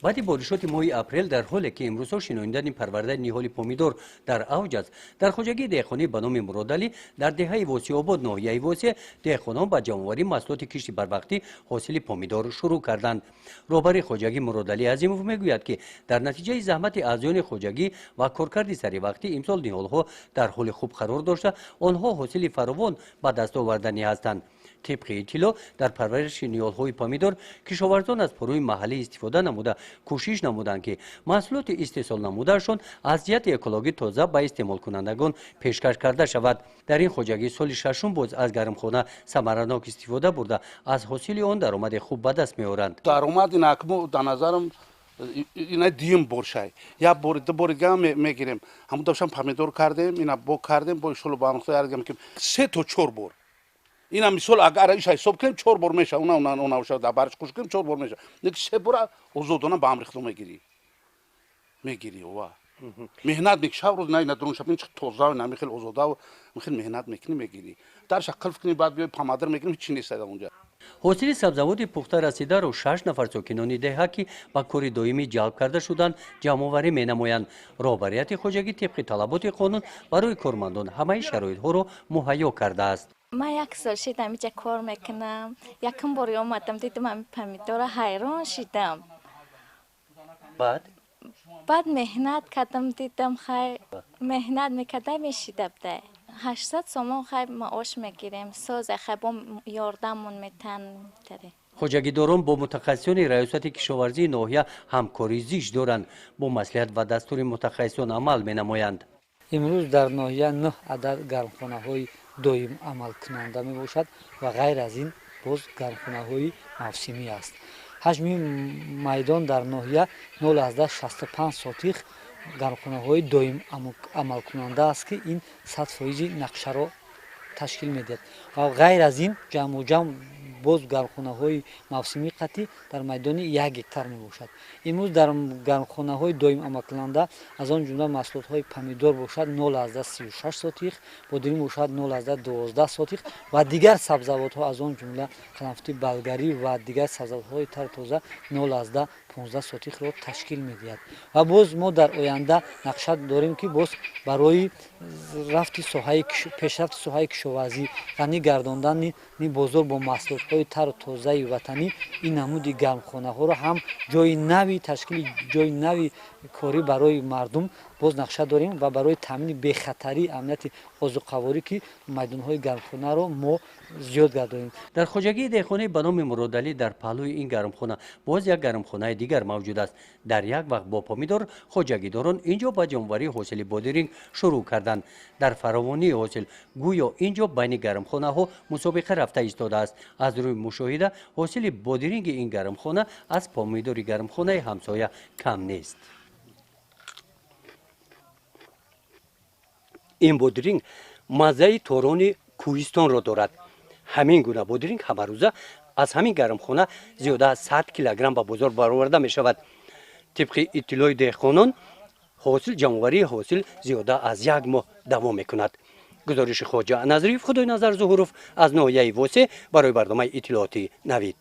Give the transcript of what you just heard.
Баъди боришоти моҳи апрел, дар ҳоле ки имрӯзҳо шинонидани парвардаи ниҳоли помидор дар авҷ аст, дар хоҷагии деҳқонӣ ба номи Муродалӣ дар деҳаи Восеобод ноҳияи Восе деҳқонон ба ҷамъоварии маҳсулоти кишти барвақтӣ ҳосили помидор шурӯъ карданд. Роҳбари хоҷагӣ Муродалӣ Азимов мегӯяд, ки дар натиҷаи заҳмати аъзоёни хоҷагӣ ва коркарди саривақтӣ имсол ниҳолҳо дар ҳоли хуб қарор дошта, онҳо ҳосили фаровон ба даст оварданӣ ҳастанд. Тибқи иттилоъ, дар парвариши ниҳолҳои помидор кишоварзон аз пурӯи маҳаллӣ истифода намуда кӯшиш намуданд, ки маҳсулоти истеҳсол намудаашон аз ҷиҳати экологӣ тоза ба истеъмолкунандагон пешкаш карда шавад. Дар ин хоҷагӣ соли шашум боз аз гармхона самаранок истифода бурда, аз ҳосили он даромади хуб ба даст меоранд. Даромад инакмо дар назарам ина дуюм бор шай, як бори ду бори дига мегирем. Ҳамун дошам помидор кардем, ина бо кардем, бо иншолло ба ҳам ки се то чор бор. Ина мисол агар иша ҳисоб кунем, чор бор меша. Уна дар барш хуш кунем, чор бор меша. Лекин се бора озодона ба ҳам рихто мегирӣ, мегирӣ ва меҳнат мекунӣ. Шаб рӯз на дурун шаб чи тоза нами хел озода хел меҳнат мекунӣ, мегирӣ. Дарша қилф кунӣ, баъд биёй помадр мекунӣ, ҳеч нест онҷа. Ҳосили сабзавоти пухта расидаро шаш нафар сокинони деҳа, ки ба кори доимӣ ҷалб карда шуданд, ҷамъоварӣ менамоянд. Роҳбарияти хоҷагӣ тибқи талаботи қонун барои кормандон ҳамаи шароитҳоро муҳайё кардааст. Ман як сол шидам инҷа кор мекунам. Якум бор омадам, дидам ҳами помидора, ҳайрон шидам. Баъд? Баъд меҳнат кардам, дидам, хай, меҳнат мекарда мешида буда. 800 сомон хай маош мегирем, созе хай бо ёрдамон метан. Хоҷагидорон бо мутахассисони раёсати кишоварзии ноҳия ҳамкорӣ зич доранд, бо маслиҳат ва дастури мутахассисон амал менамоянд. Имрӯз дар ноҳия нӯҳ адад гармхонаҳои доим амалкунанда мебошад ва ғайр аз ин боз гармхонаҳои мавсимӣ аст. Ҳаҷми майдон дар ноҳия 0,65 сотих гармхонаҳои доим амалкунанда аст, ки ин 100% нақшаро ташкил медиҳад. Ва ғайр аз ин ҷамъу ҷамъ боз гармхонаҳои мавсимӣ қатъӣ дар майдони 1 гектар мебошад. Имрӯз дар гармхонаҳои доим амалкунанда аз он ҷумла маҳсулотҳои помидор бошад 0,36 сотих, бодиринг бошад 0,12 сотих ва дигар сабзавотҳо, аз он ҷумла қаламфути балгарӣ ва дигар сабзавотҳои тару тоза 0,15 сотихро ташкил медиҳад. Ва боз мо дар оянда нақша дорем, ки боз барои рафти соҳаи пешрафти соҳаи кишоварзӣ, ғанӣ гардондани бозор бо маҳсулотҳои тару тозаи ватанӣ, ин намуди гармхонаҳоро ҳам ҷои нави ташкили ҷои нави корӣ барои мардум боз нақша дорем ва барои таъмини бехатарии амнияти озуқаворӣ, ки майдонҳои гармхонаро мо зиёд гардонем. Дар хоҷагии деҳқонӣ ба номи Муродалӣ дар паҳлӯи ин гармхона боз як гармхонаи дигар мавҷуд аст. Дар як вақт бо помидор хоҷагидорон ин ҷо ба ҷамъоварии ҳосили бодиринг шурӯъ карданд. Дар фаровонии ҳосил гӯё ин ҷо байни гармхонаҳо мусобиқа рафта истодааст. Аз рӯи мушоҳида, ҳосили бодиринги ин гармхона аз помидори гармхонаи ҳамсоя кам нест. Ин бодиринг маззаи торони кӯҳистонро дорад. Ҳамин гуна бодиринг ҳамарӯза аз ҳамин гармхона зиёда аз 100 килограмм ба бозор бароварда мешавад. Тибқи иттилои деҳқонон, ҳосил ҷамъоварии ҳосил зиёда аз як моҳ давом мекунад. Гузориши Хоҷа Назриев, Худойназар Зуҳуров аз ноҳияи Восе барои барномаи иттилоотии Навид.